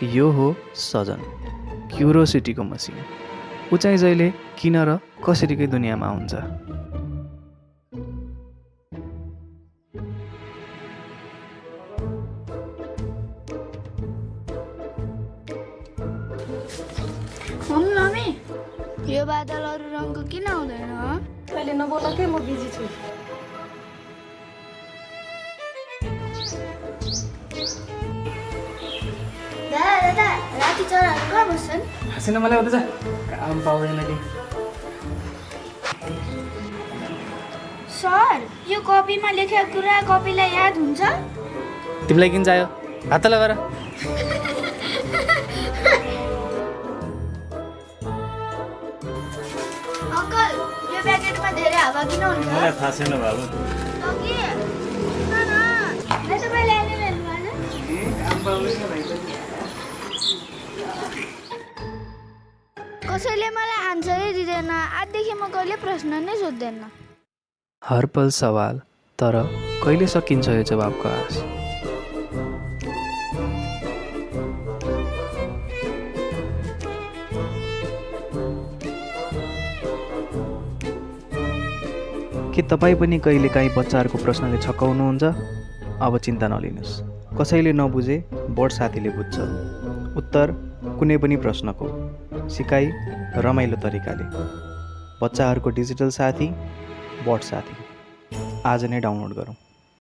यो हो सजन, क्युरोसिटीको मसिन। उचाइ जहिले किन र कसरीकै दुनियाँमा हुन्छ। मम्मी यो बादल अरू रङको किन हुँदैन? अहिले नबोल के, म बिजी छु। दादा राति चराहरू कहाँ बस्छन्? हाँसेन मलाई उता जा, काम पाउँदैन कि। सर यो कपीमा लेखेको कुरा कपीलाई याद हुन्छ? तिमीलाई किन चाहियो? हात लगाएर। अङ्कल यो प्याकेटमा धेरै हावा किन हुन्छ? मलाई थाहा छैन बाबु। अघि सुन न, ले तपाईँले अहिले हेर्नु आज? कसैले मलाई आन्सरै दिँदैन। आजदेखि म कहिले प्रश्न नै सोध्दैन। हर पल सवाल, तर कहिले सकिन्छ यो जवाबको आश। के तपाईँ पनि कहिलेकाहीँ बच्चाहरूको प्रश्नले छक्काउनुहुन्छ? अब चिन्ता नलिनुहोस्, कसैले नबुझे बोर्ड साथीले बुझ्छ। उत्तर कुनै पनि प्रश्नको, सिकाइ रमाइलो तरिकाले। बच्चाहरूको डिजिटल साथी, बोर्ड साथी। आज नै डाउनलोड गरौँ।